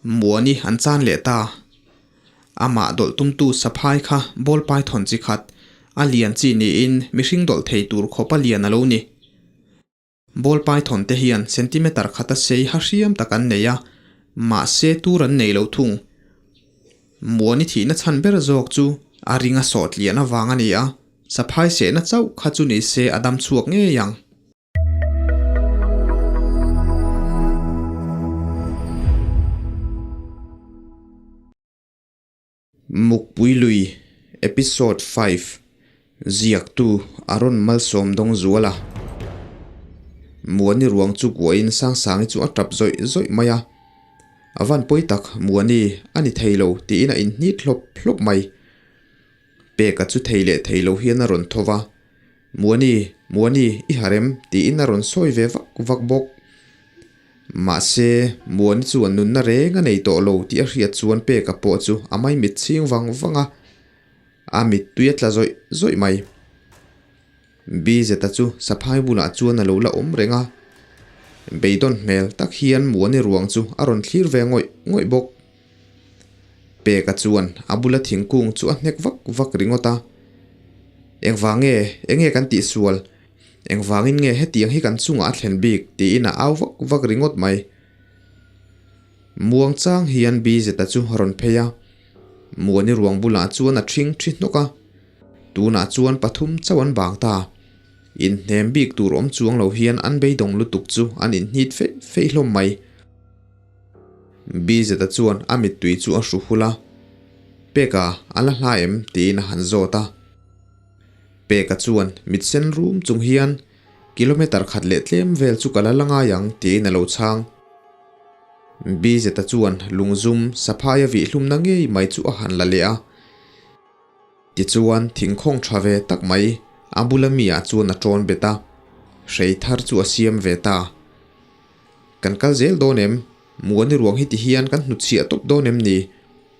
Muani an chan leh ta. Amah dawlh tumtu saphai kha ball python chi khat, a lian chi niin mihring dawlh thei tur khawpa lian a lo ni. Ball python te hian centimeter khata sei ha hriam tak an nei a, mahse tur an nei lo thung. Muani thihna chhan ber zawk chu a ringa sawt lian avang a ni a, saphai sehna chauh kha chu ni se a dam chhuak ngei ang. Mukpui Lui Episode 5 Ziaktu Aaron Malsawm Dawngzuala Muani ruang chu kuahin Sangsangi chu a tap zawih zawih mai a. A van pawi tak Muani a ni thei lo tiin a inhnit hlawp hlawp mai. Peka chu thei leh thei lo hian a rawn tho va. Muani, Muani, i harem tiin a rawn sawi ve vak vak bawk. Mahse, Muani chuan nunna reng a nei tawh lo tih a hriat chuan Peka pawh chu a maimit chhing vang vang a, a mittui a tla zawih zawih mai. Bizeta chu saphai bulah chuan a lo la awm reng a, beidawn hmel tak hian Muani ruang chu a rawn thlir ve ngawih ngawih bawk. Peka chuan a bula thingkung chu a hnek vak vak ringawt a, Engvang nge, enge kan tihsual? Engvangin nge hetiang hi kan chungah a thlen bik? tiin a au vak vak ringawt mai. Muang chang hian Bizeta chu a rawn phei a, Muani ruang bulah chuan a ṭhing ṭhi hnawk a. Tunah chuan pathum chauh an bang ta. Inhnem bik tur awm chuang lo hian an beidawng lutuk chu an inhnit feih feih hlawm mai. Bizeta chuan a mittui chu a hru hul a, Peka, a la hla em? tiin a han zawt a. Peka chuan mit sen rum chung hian kilometer khat leh tlem vel chu ka la la ngai ang tiin a lo chhang. Bizeta chuan lungzum saphaia vih hlumna ngei mai chu a han la leh a. Tichuan thingkhawng tha ve tak mai a bula mi ah chuan a tawn bet a, hrei thar chu a siam ve ta. Kan kal zel dawn em? Muani ruang hi ti hian kan hnutchhiah tawp dawn em ni?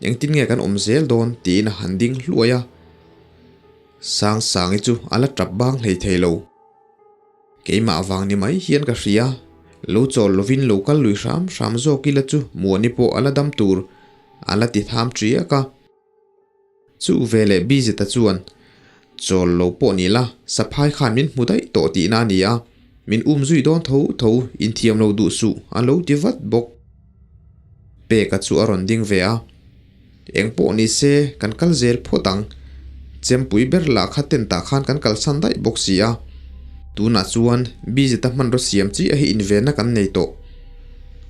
Engtin nge kan awm zel dawn? tiin a han ding hluai a. Sangsangi chu a la tap bang hlei thei lo. Keimah vang ni mai hian ka hria. Lo chawl lovin lo kal lui hram hram zawk ila chu Muani pawh a la dam tur a la ti tham ṭiak a. Chu veleh Bizita chuan, Chawl lo pawh ni la, saphai khan min hmu daih tawh tihna a ni a, min um zui dawn tho tho, inthiam lo duh suh, a lo ti vat bawk. Peka chu a rawn ding ve a, Eng pawh ni se, kan kal zel phawt ang. Chempui ber lah kha tent ah khan kan kalsan daih bawk si a. Tunah chuan Bizita hmanraw siam chiah hi invenna kan nei tawh.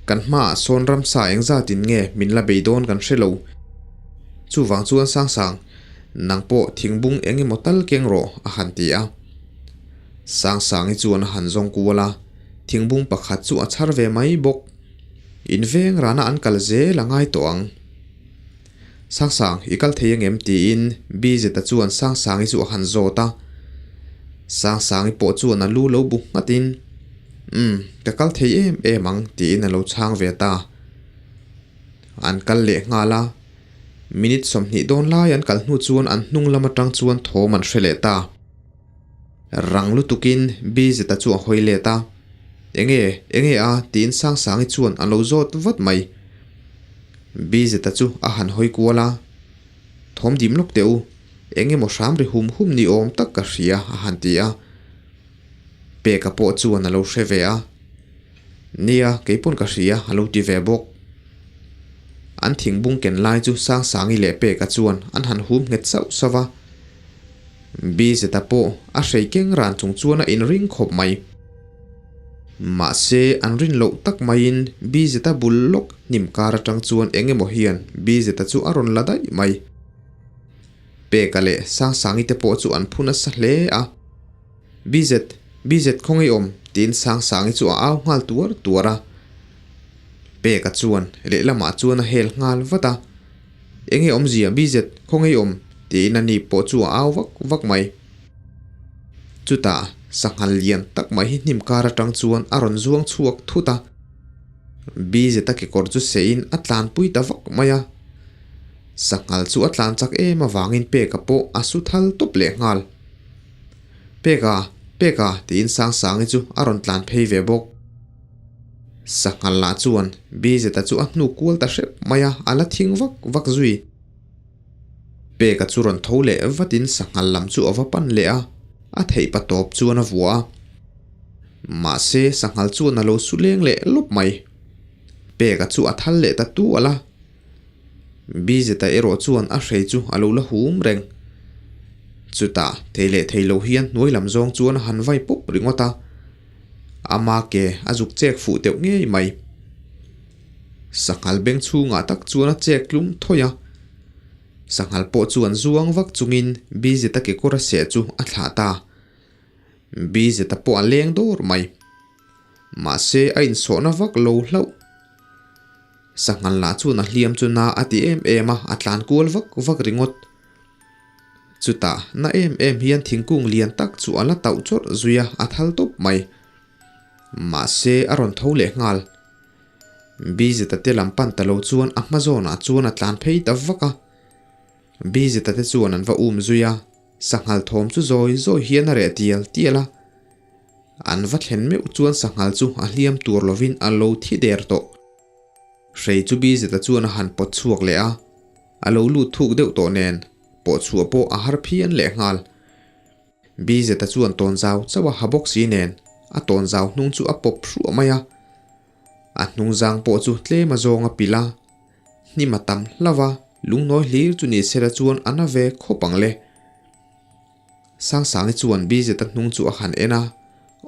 Kan hmaah sawn ramsa engzatin nge min la bei dawn kan hre lo. Chuvang chuan Sangsang, nang pawh thingbung eng emaw tal keng rawh, a han ti a. Sangsangi chuan a han zawng kual a, thingbung pakhat chu a chhar ve mai bawk. In veng rana an kal zel a ngai tawh ang. Sangsang, i kal thei angem? tiin Bizeta chuan Sangsangi chu a han zawt a. Sangsangi pawh chuan a lu lo bu nghatin, Umm, ka kal thei em em ang, tiin a lo chhang ve ta. An kal leh nghal a, minute 20 dawn lai an kal hnu chuan an hnung lam atang chuan thawm an hre leh ta. Rang lutukin Bizeta chu a hawi let a, Enge, enge a? tiin Sangsangi chuan a lo zawt vat mai. Bizeta chu a han hawi kual a, Thawm dim lawk teh u, eng emaw hram ri hum hum ni awm tak ka hria a han ti a. Peka pawh chuan a lo hre ve a. Nia, kei pawn ka hria, a lo ti ve bawk. An thingbung ken lai chu Sangsangi leh Peka chuan an han hum nghet sauh sauh va. Bizeta pawh a hrei keng ran chung chuan a inring khawp mai. Mahse, an rin loh tak maiin Bizeta bul lawk hnim kar atang chuan eng emaw hian Bizeta chu a rawn la daih mai. Peka leh Sangsangi te pawh chu an phu nasa hle a. Bizet, Bizet khawnge i awm? tiin Sangsangi chu a au nghal tuar tuar a. Peka chuan lehlamah chuan a hel nghal vat a. Enge awmzia Bizet, khawnge i awm? tiin a ni pawh chu a au vak vak mai. Chutah sanghal lian tak mai hi hnim kar atang chuan a rawn zuang chhuak thut a. Bizeta kekawr chu seiin a tlanpui ta vak mai a. Sanghal chu a tlan chak em avangin Peka pawh a su thal tawp leh nghal. Peka, Peka tiin Sangsangi chu a rawn tlan phei ve bawk. Sanghal lah chuan Bizeta chu a hnuk kual ta hrep mai a, a la thing vak vak zui. Peka chu rawn tho leh vatin sanghal lam chu a va pan leh a, a theih pa tawp chuan a vuah a. Mahse sanghal chuan a lo su leng leh lawp mai. Peka chu a thal leh ta tual a. Bizeta erawh chuan a hrei chu a lo la hum reng. Chutah thei leh thei lo hian hnuai lam zawng chuan a han vai pawp ringawt a. Ama ke a zuk chek fuh deuh ngei mai. Sanghal beng chhungah tak chuan a chek tlum thawih a. Sanghal pawh chuan zuang vak chungin Bizeta kekawr a seh chu a thlah ta. Bizeta pawh a leng dawr mai. Mahse a insawhna vak lo hlauh. Sanghal lah chuan a hliam chu na a ti em em a, a tlan kual vak vak ringawt. Chutah na em em hian thingkung lian tak chu a la tauh chawrh zui a, a thal tawp mai. Mahse a rawn tho leh nghal. Bizeta te lam pan ta lo chuan a hma zawnah chuan a tlan phei ta vak a. Bizeta te chuan an va um zui a, sanghal thawm chu zawi zawi hian a reh tial tial a. An va thlen meuh chuan sanghal chu a hliam tur lovin a lo thi der tawh. Hrei chu Bizeta chuan a han pawt chhuak leh a, a lo lut thuk deuh tawh nen pawh chhuah pawh a har phian leh nghal. Bizeta chuan tawnzau chauh a ha bawk si nen a tawnzau hnung chu a pawp hruah mai a. A hnungzang pawh chu tlem a zawng a pilh a, hnim a tam hlauh a, lungnawi hlir chu ni sela chuan a na ve khawp ang le. Sangsangi chuan Bizeta hnung chu a han en a,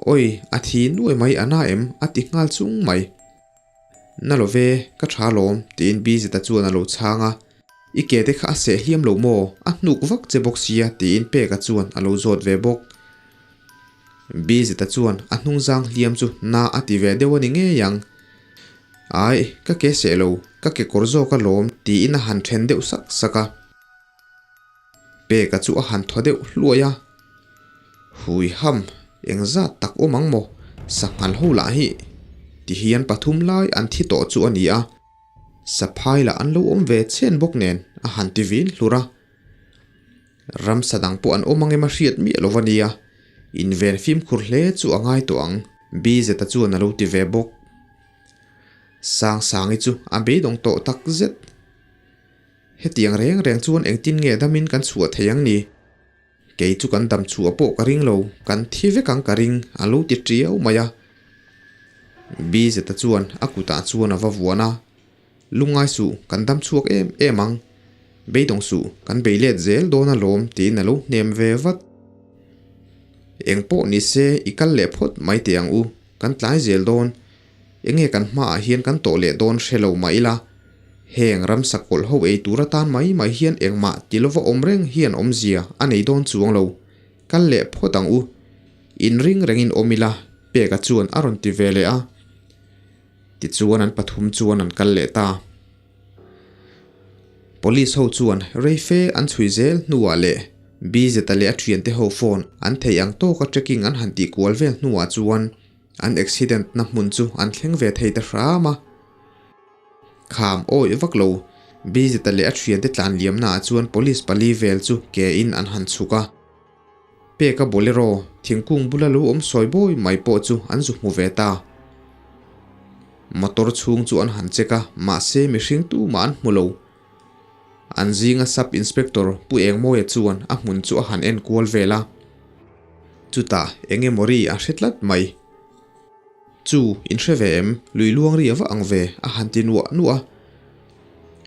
Awi, a thi nuai mai a na em? a ti nghal chung mai. Na lo ve, ka tha lawm, tiin Bizeta chuan a lo chhang a. I ke te kha a seh hliam lo maw? A hnuk vak che bawk sia, tiin Peka chuan a lo zawt ve bawk. Bizeta chuan a hnungzang hliam chu na a ti ve deuh a ni ngei ang. Ai, ka ke seh lo, ka kekawr zawk a lawm, tiin a han then deuh sak sak a. Peka chu a han thaw deuh hluai a. Hui ham, engzat tak awm ang maw? Sanghal ho lah hi ti hian pathum lai an thi tawh chu a ni a. Saphai lah an lo awm ve chhen bawk nen a han ti vin hlur a. Ramsa dang pawh an awm ang em a hriat miah lo va nia. Inven fimkhur hle chu a ngai tawh ang, Bizeta chuan a lo ti ve bawk. Sangsangi chu a beidawng tawh takzet. Hetiang reng reng chuan engtin nge damin kan chhuah thei ang ni? Kei chu kan dam chhuah pawh ka ring lo, kan thi vek ang ka ring, a lo ti tiau mai a. Bizeta chuan a kutah chuan a va vuan a, Lungngai suh, kan dam chhuak em em ang. Beidawng suh, kan bei let zel dawn alawm tiin a lo hnem ve vat. Eng pawh ni se i kal leh phawt mai teh ang u, kan tlai zel dawn. Enge kan hmaah hian kan tawh leh dawn hre lo mah ila, heng ramsa kawlh ho ei tur atan mai mai hian engmah ti lova awm reng hian awmzia a nei dawn chuang lo. Kal leh phawt ang u. Inring rengin awm ila, Peka chuan a rawn ti ve leh a. Tichuan an pathum chuan an kal leh ta. Police ho chuan reife an chhui zel hnuah leh Bizeta leh a thiante ho phone an theih ang tawka checking an han tih kual vel hnuah chuan An accident na hmun chu an thleng ve thei ta hram a. Kham awih vak lo, Bizita leh a thiante tlan liamna ah chuan police pali vel chu ke in an han chhuk a. Peka Bolero thingkung bula lo awm sawi bawi mai pawh chu an zu hmu ve ta. Motor chhung chu an han check a, mahse mihring tumah an hmu lo. An zinga Sub Inspector Pu Engmawia chuan a hmun chu a han en kual vel a. Chutah eng emaw ri a hre tlat mai. Chu, in hre ve em? Lui luang ri a va ang ve, a han ti nuah nuah a.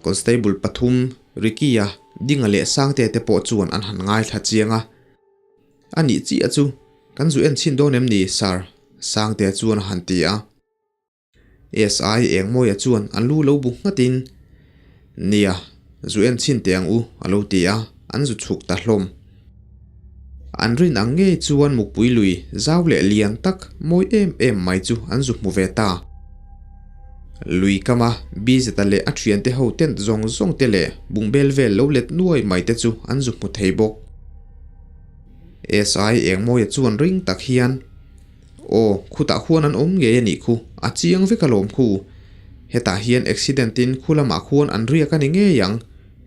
Constable pathum, Ricky-a, Dinga leh Sangtea te pawh chuan an han ngaithla chiang a. A nih chiah chu, kan zu en chhin dawn em ni, Sir? Sangtea chuan a han ti a. SI Engmawia chuan an lu lo bu nghatin, Nia, zu en chhin teh ang u, a lo ti a, an zu chhuk ta hlawm. An rin ang ngei chuan mukpui lui zau leh lian tak mawi em em mai chu an zu hmu ve ta. Lui kama Bizeta leh a thiante ho tent zawng zawng te leh bungbel vel lo let nuai mai te chu an zu hmu thei bawk. SI Engmawia chuan ring tak hian, Aw, khutah khuan an awm ngei a nih khu, a chiang vek alawm khu. Hetah hian accident in khu lamah khuan an riak a ni ngei ang,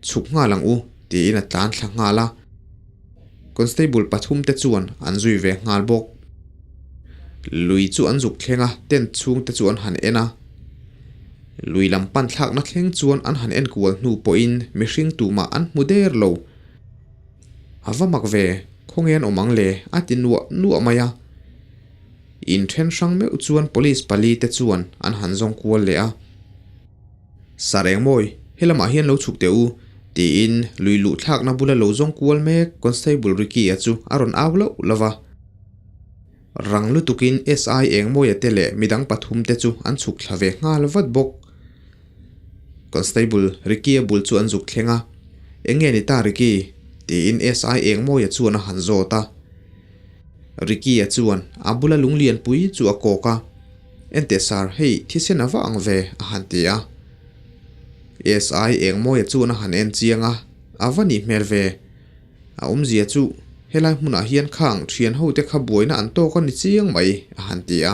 chhuk nghal ang u, tiin a tlan thla nghal a. Constable pathum te chuan an zui ve nghal bawk. Lui chu an zuk thleng a, tent chhung te chu an han en a. Lui lam pan thlakna thleng chuan an han en kual hnu pawhin mihring tumah an hmu der lo. A va mak ve, khawnge an awm ang le? a ti nuah nuah mai a. In then hrang meuh chuan police pali te chuan an han zawng kual leh a. Sir Engmawi, helamah hian lo chhuk teh u, tiin lui luh thlakna bula lo zawng kual mek Constable Ricky-a chu a rawn au loh lo va. Rang lutukin SI Engmawia te leh midang pathum te chu an chhuk thla ve nghal vat bawk. Constable Ricky-a bul chu an zuk thleng a, Eng nge ni ta Ricky? tiin SI Engmawia chuan a han zawt a. Ricky-a chuan a bula lunglianpui chu a kawk a, Enteh sir, hei thisen a va ang ve, a han ti a. SI Engmawia chuan a han en chiang a, A va nih hmel ve. A awmzia chu helai hmunah hian khang thian ho te kha buaina an tawk a ni chiang mai, a han ti a.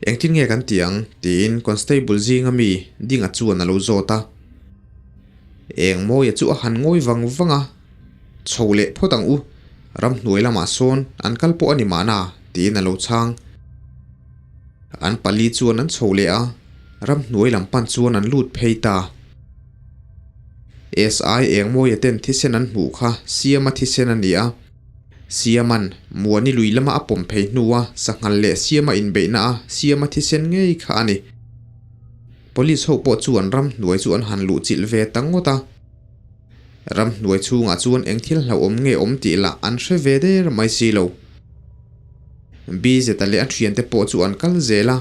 Engtin nge kan ti ang? tiin constable zinga mi Dinga chuan a lo zawt a. Engmawia chu a han ngawi vang vang a, Chho leh phawt ang u, ramhnuai lamah sawn an kal pawh a ni mahna, tiin a lo chhang. An pali chuan an chho leh a, ramhnuai lam pan chuan an lut phei ta. SI Engmawia ten thisen an hmuh kha Siama thisen a ni a. Siaman Muani lui lama a pawm phei hnua sanghal leh Siama inbeihna a Siama thisen ngei kha a ni. Police ho pawh chuan ramhnuai chu an han luh chilh ve ta ngawt a. Ramhnuai chhungah chuan eng thil hlauhawm nge awm tih lah an hre ve der mai si lo. BZ-a leh a thiante pawh chu an kal zel a.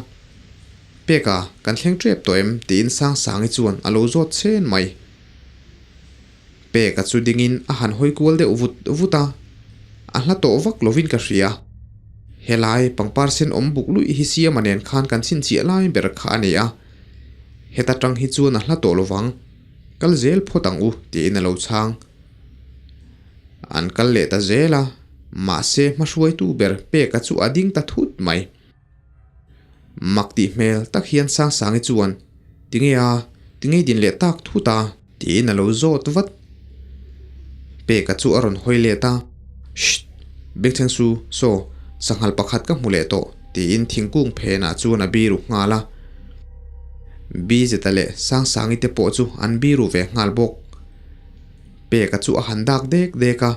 Peka, kan thleng tep tawh em? tiin Sangsangi chuan a lo zawt chhen mai. Peka chu dingin a han hawi kual deuh vut vut a, a hla tawh vak lovin ka hria. Helai pangpar sen awm buk luih hi Siama nen khan kan chhinchhiah lai ber kha a ni a, heta tang hi chuan a hla tawh lovang. Kal zel phawt ang u, tiin a lo chhang. An kal leh ta zel a, mahse hmahruaitu ber Peka chu a ding ta thut mai. Mak tih hmel tak hian Sangsangi chuan, Tinge a, tinge i din leh tak thut a? Tiin a lo zawt vat. Peka chu a rawn hawi let a, Shh! Bengchheng su, saw, sanghal pakhat ka hmu leh tawh, tiin thingkung phenah chuan a biru nghal a. Bizeta leh Sangsangi te pawh chu an biru ve nghal bawk. Peka chu a han dak dek dek a.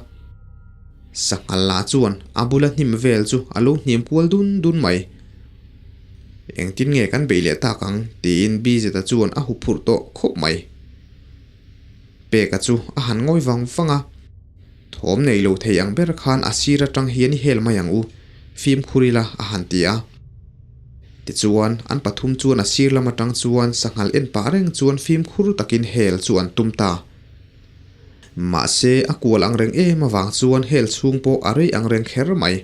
Sanghal lah chuan a bula hnim vel chu a lo hnim kual dun dun mai. Engtin nge kan beih leh tak ang? tiin Bizeta chuan a huphurh tawh khawp mai. Peka chu a han ngawi vang vang a, Thawm nei lo thei ang ber khan a sir atang hian i hel mai ang u, fimkhur ila a han ti a. Tichuan, an pathum chuan a sir lam atang chuan sanghal en pah reng chuan fimkhur takin hel chu an tum ta. Mahse, a kual ang reng em avang chuan hel chhung pawh a rei ang reng kher mai.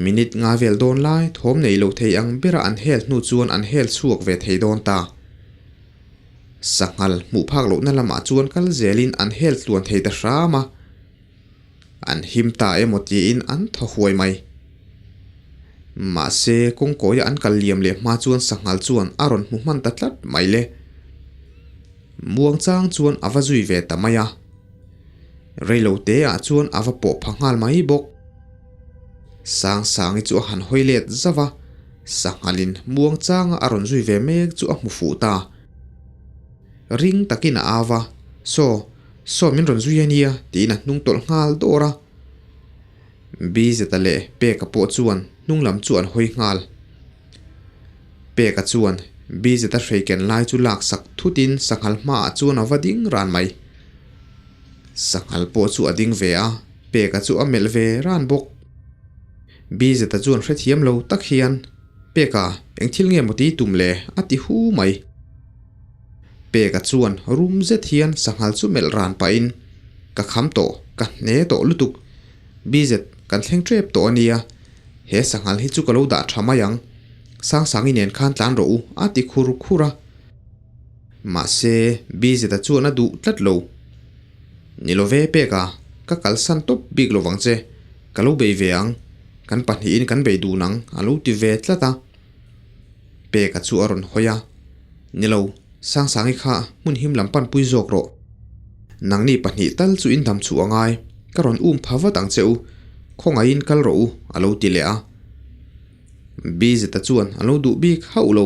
Minute nga vel dawn lai thawm nei lo thei ang bera an hel hnu chuan an hel chhuak ve thei dawn ta. Sanghal hmuh phak lohna lamah chuan kal zelin an hel tluan thei ta hram a, an him ta emaw tiin an thaw huai mai. Mahse, kawngkawia an kal liam leh hma chuan sanghal chuan a rawn hmu hman ta tlat mai le. Muang chang chuan a va zui ve ta mai a. Reilo teah chuan a va pawh pha nghal mai bawk. Sangsangi chu a han hawi let zauh a, Sanghalin muang changa a rawn zui ve mek chu a hmu fuh ta. Ring takin a au va, Saw, saw min rawn zui a nia, tiin a hnung tawlh nghal dawr a. Bizeta leh Peka pawh chuan hnung lam chu an hawi nghal. Peka chuan Bizeta hreiken lai chu laksak thutin sanghal hmaah chuan a va ding ran mai. Sanghal pawh chu a ding ve a, Peka chu a melh ve ran bawk. Bizeta chuan hrethiam lo tak hian, Peka, eng thil nge maw ti tum le? a ti hu mai. Peka chuan rum zet hian sanghal chu melh ran pahin, Ka kham tawh, ka hne tawh lutuk. Bizet, kan thleng tep tawh a nia. He sanghal hi chu ka lo dah tha mai ang. Sangsangi nen khan tlan rawh u, a ti khur khur a. Mahse, Bizeta chuan a duh tlat lo. Ni lo ve pek a, ka kalsan tawp bik lo vang che. Ka lo bei ve ang, kan pahnihin kan bei dun ang, a lo ti ve tlat a. Peka chu a rawn hawi a, Ni lo, Sangsangi kha hmun him lam panpui zawk rawh. Nangni pahnih tal chu in dam chhuh a ngai, ka rawn um pha vat ang che u. Khawngaihin kal rawh u, a lo ti leh a. Bizeta chuan a lo duh bik hauh lo.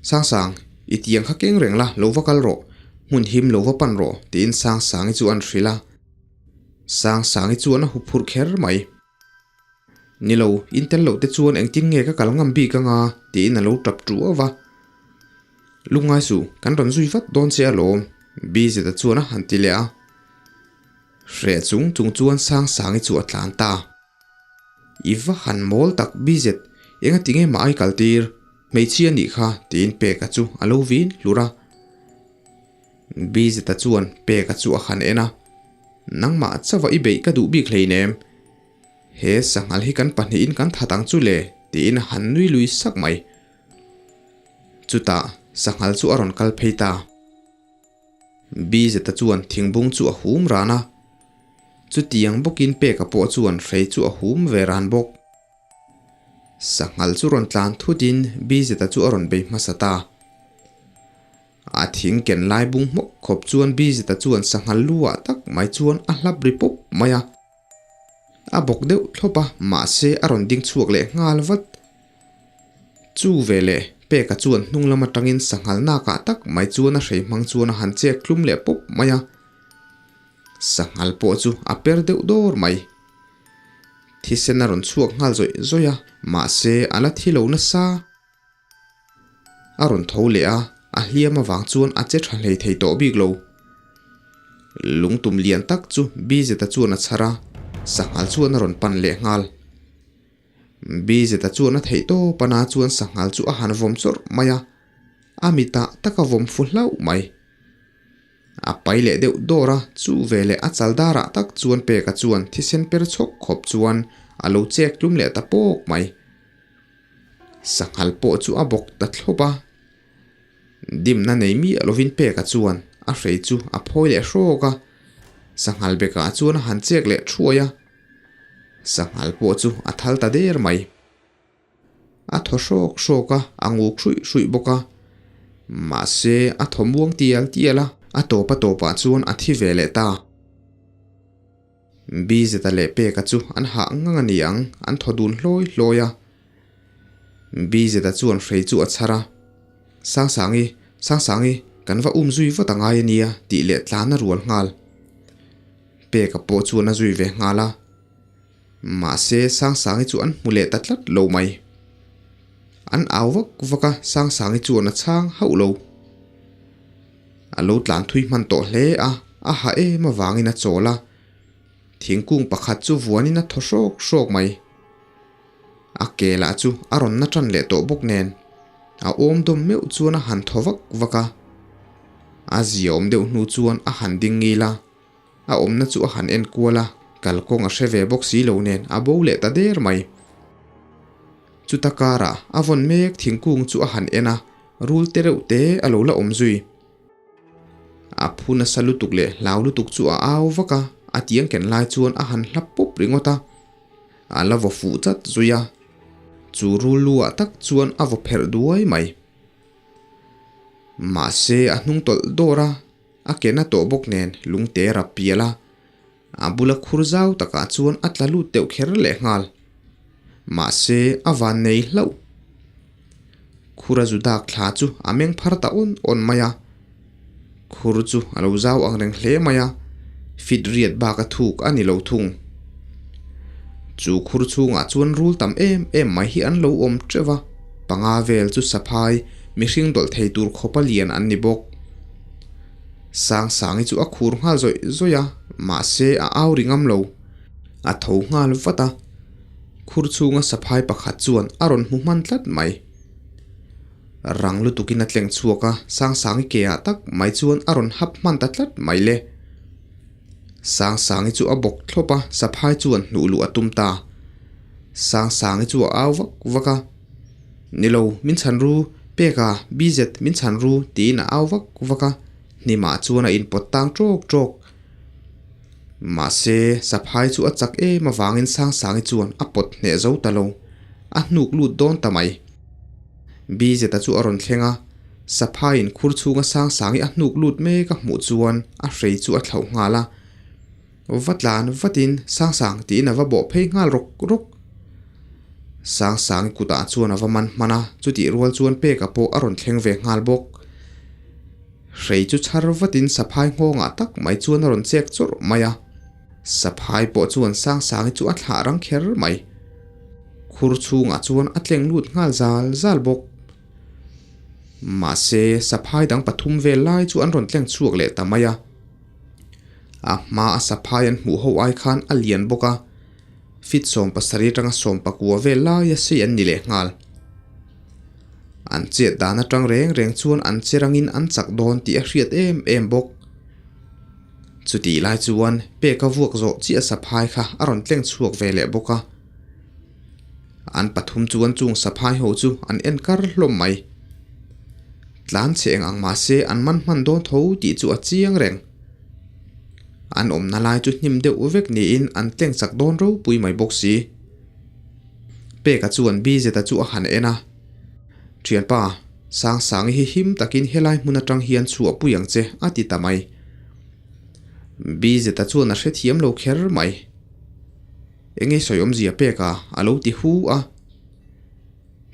Sangsang, i tiang kha keng reng la, lo va kal rawh, hmun him lo va pan rawh, tiin Sangsangi chu an hrilh a. Sangsangi chuan a huphurh kher mai. Ni lo, in tel loh te chuan engtin nge ka kal ngam bik anga? tiin a lo tap tuau va. Lungngai suh, kan rawn zui vat dawn che alawm, Bizeta chuan a han ti leh a. Hreh chung chung chuan Sangsangi chu a tlan ta. I va han mawl tak Bizet, engati nge mah ai kal tir? Hmeichhia nih kha, tiin Peka chu a lo vin hlur a. Bizeta chuan Peka chu a han en a, Nangmah chauha i beih ka duh bik hleinem. He sanghal hi kan pahnihin kan that ang chu le, tiin a han nui lui sak mai. Chutah sanghal chu a rawn kal phei ta. Bizeta chuan thingbung chu a hum ran a, chutiang bawkin Peka pawh chuan hrei chu a hum ve ran bawk. Sanghal chu rawn tlan thutin Bizeta chu a rawn bei hmasa ta. A thing ken lai bung hmawk khawp chuan Bizeta chuan sanghal lu ah tak mai chuan a hlap ri pawp mai a. A bawk deuh thlawp a, mahse a rawn ding chhuak leh nghal vat. Chu veleh Peka chuan hnung lam atangin sanghal nakah tak mai chuan a hrei hmang chuan a han chek tlum leh pawp mai a. Sanghal pawh chu a per deuh dawr mai. Thisen a rawn chhuak nghal zawih zawih a, mahse a la thi lo nasa. A rawn tho leh a, a hliam avang chuan a che tha hlei thei tawh bik lo. Lungtum lian tak chu Bizeta chuan a chhar a, sanghal chuan a rawn pan leh nghal. Bizeta chuan a theih tawp a na chuan sanghal chu a han vawm chawrh mai a, a mitah tak a vawm fu hlauh mai. A pai leh deuh dawr a, chu veleh a chal darah tak chuan Peka chuan thisen per chhawk khawp chuan a lo chek tlum leh ta pawk mai. Sanghal pawh chu a bawk ta thlawp a, dimna nei miah lovin Peka chuan a hrei chu a phawi leh hrawk a, sanghal bekah chuan a han chek leh thuai a, sanghal pawh chu a thal ta der mai. A thaw hrawk hrawk a, a nguk hruih hruih bawk a, mahse a thaw muang tial tial a, a tawp a tawpah chuan a thi ve leh ta. Bizeta leh Peka chu an hah ngang a ni ang, an thaw dun hlawi hlawi a. Bizeta chuan hrei chu a chhar a, Sangsangi, Sangsangi, kan va um zui vat a ngai a nia tih leh tlan a rual nghal. Peka pawh chuan a zui ve nghal a. Mahse, Sangsangi chu an hmu leh ta tlat lo mai. An au vak vak a, Sangsangi chuan a chhang hauh lo. A lo tlan thui hman tawh hle a, a ha em avangin a chawl a. Thingkung pakhat chu vuanin a thaw hrawk hrawk mai. A ke lah chu a rawn na tan leh tawh bawk nen, a awm dawm meuh chuan a han thaw vak vak a. A ziaawm deuh hnu chuan a han ding ngil a, a awmna chu a han en kual a, kalkawng a hre ve bawk si lo nen a bo leh ta der mai. Chuta karah a vawn mek thingkung chu a han en a, rul te reuh te a lo la awm zui. A phu nasa lutuk leh hlau lutuk chu a au vak a, a tiang ken lai chuan a han hlap pawp ringawt a. A la vaw fuh chat zui a, chu rul lu ah tak chuan a vaw pherh duai mai. Mahse a hnung tawlh dawr a, a ke na tawh bawk nen lungte rap pial a, a bula khur zau takah chuan a tla lut deuh kher leh nghal. Mahse a van nei hlauh. Khura zu dak thla chu a meng phar ta awn awn mai a. Khur chu a lo zau ang reng hle mai a, fit riat bak a thuk a ni lo thung. Chu khur chhungah chuan rul tam em em mai hi an lo awm teuh va, panga vel chu saphai mihring dawlh thei tur khawpa lian an ni bawk. Sangsangi chu a khur nghal zawih zawih a, mahse a au ri ngam lo. A tho nghal vat a, khur chhunga saphai pakhat chuan a rawn hmu hman tlat mai. Rang lutukin a tleng chhuak a, Sangsangi ke ah tak mai chuan a rawn hap hman ta tlat mai le. Sangsangi chu a bawk thlawp a, saphai chuan hnuh luh a tum ta. Sangsangi chu a au vak vak a, Ni lo, min chhan ru, Peka, BZ, min chhan ru, tiin a au vak vak a, hnimah chuan a inpawt tang tawk tawk. Mahse, saphai chu a chak em avangin Sangsangi chuan a pawt hneh zo ta lo, a hnuk lut dawn ta mai. BZ-a chu a rawn thleng a, saphaiin khur chhunga Sangsangi a hnuk lut mek a hmuh chuan a hrei chu a thlauh nghal a. Va tlan vatin Sangsang tiin a va bawh phei nghal rawk rawk. Sangsangi kutah chuan a va man hman a, chutih rual chuan Peka pawh a rawn thleng ve nghal bawk. Hrei chu chhar vatin saphai nghawngah tak mai chuan a rawn chek chawrh mai a. Saphai pawh chuan Sangsangi chu a thlah rang kher mai. Khur chhungah chuan a tleng lut nghal zal zal bawk. Mahse, saphai dang pathum vel lai chu an rawn tleng chhuak leh ta mai a. A hma a saphai an hmuh ho ai khan a lian bawk a, fit 70 atanga 19 vel laia sei an ni leh nghal. An chet dan atang reng reng chuan an che rangin an chak dawn tih a hriat em em bawk. Chutih lai chuan peka vuak zawh chiah saphai kha a rawn tleng chhuak ve leh bawk a. An pathum chuan chung saphai ho chu an en kar hlawm mai. Tlan chhe eng ang mahse an man hman dawn tho tih chu a chiang reng. An awmna lai chu hnim deuh vek niin an tleng chak dawn ropui mai bawk si. Peka chuan Bizeta chu a han en a, Thianpa, Sangsangi hi him takin helai hmun atang hian chhuahpui ang che a ti ta mai. Bizeta chuan a hrethiam lo kher mai. Enge sawi awmzia peka a lo ti hu a.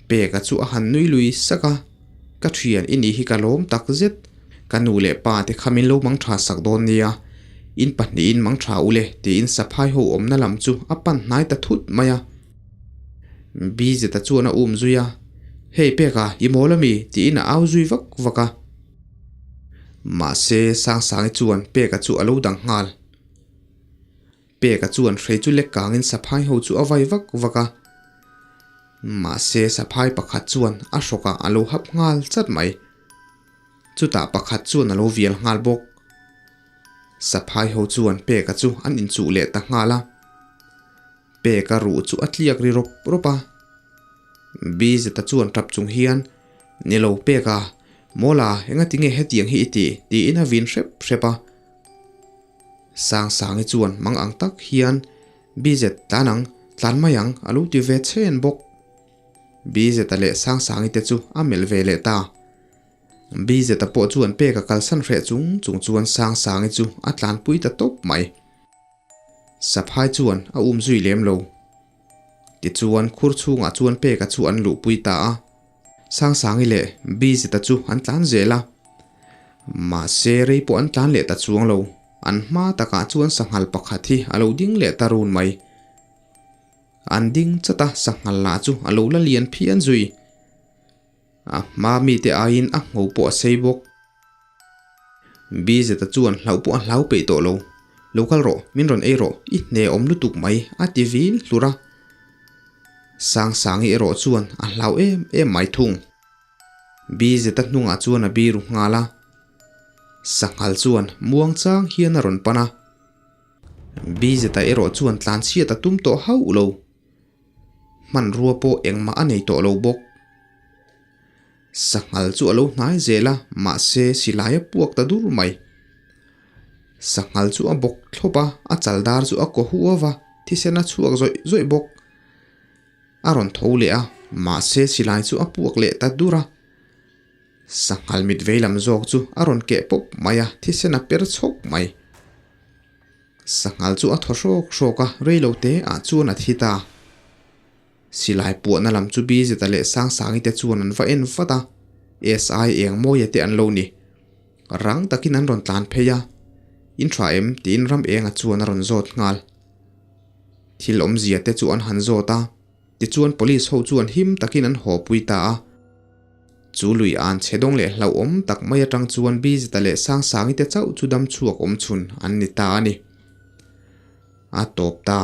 Peka chu a han nui lui sak a, Ka thian i nih hi ka lawm tak zet. Ka nu leh pa te kha min lo mang tha sak dawn nia. In pahnihin mang tha u le tiin saphai ho awmna lam chu a pan hnai ta thut mai a. Bizeta chuan a um zui a, Hei Peka, i mawl ami? tiin a au zui vak vak a. Mahse Sangsangi chuan Peka chu a lo dang nghal. Peka chuan hrei chu lek kangin saphai ho chu a vai vak vak a. Mahse saphai pakhat chuan a hrawkah a lo hap nghal chat mai. Chutah pakhat chuan a lo vial nghal bawk. Saphai ho chuan Peka chu an inchuh leh ta nghal a. Peka ruh chu a tliak ri rawp rawp a. Bizeta chuan tap chung hian, Ni lo Peka, Mawla engatinge hetiang hi i tih? tiin a vin hrep hrep a. Sangsangi chuan mang ang tak hian Bizet tlan ang, tlan mai ang a lo ti ve chhen bawk. Bizeta leh Sangsangi te chu a melh ve leh ta. Bizeta pawh chuan pek a kalsan hreh chung chung chuan Sangsangi chu a tlanpui ta tawp mai. Saphai chuan a um zui lem lo. Tichuan khur chhungah chuan peka chu an luhpui ta a. Sangsangi leh Bizeta chu an tlan zel a. Mahse rei pawh an tlan leh ta chuang lo. An hma takah chuan sanghal pakhat hi a lo ding leh ta run mai. An ding chat a, sanghal lah chu a lo la lian phian zui. A hma mite aiin a ngho pawh a sei bawk. Bizeta chuan hlauh pawh a hlau peih tawh lo. Lo kal rawh, min rawn ei rawh, i hne awm lutuk mai, a ti vin hlur a. Sangsangi erawh chuan a hlau em em mai thung. Bizeta hnungah chuan a biru nghal a. Sanghal chuan muang chang hian a rawn pan a. Bizeta erawh chuan tlanchhiat a tum tawh hauh lo. Hmanrua pawh engmah a nei tawh lo bawk. Sanghal chu a lo hnai zel a, mahse silai a puak ta dur mai. Sanghal chu a bawk thlawp a, a chal dar chu a kaw huau a, thisen a chhuak zawih zawih bawk. A rawn tho leh a, mahse silai chu a puak leh ta dur a. Sanghal mit vei lam zawk chu a rawn keh pawp mai a, thisen a per chhawk mai. Sanghal chu a thaw hrawk hrawk a, reilo te ah chuan a thi ta. Silai puahna lam chu Bizeta leh Sangsangi te chuan an va en vat a, SI Engmawia te an lo ni. Rang takin an rawn tlan phei a, In tha em? tiin ram enga chuan a rawn zawt nghal. Thil awmzia te chu an han zawt a, tichuan police ho chuan him takin an haw pui ta a. Chu lui an chhe dawng leh hlauhawm tak mai atang chuan Bizeta leh Sangsangi te chauh chu dam chhuak awm chhun an ni ta a ni. A tawp ta.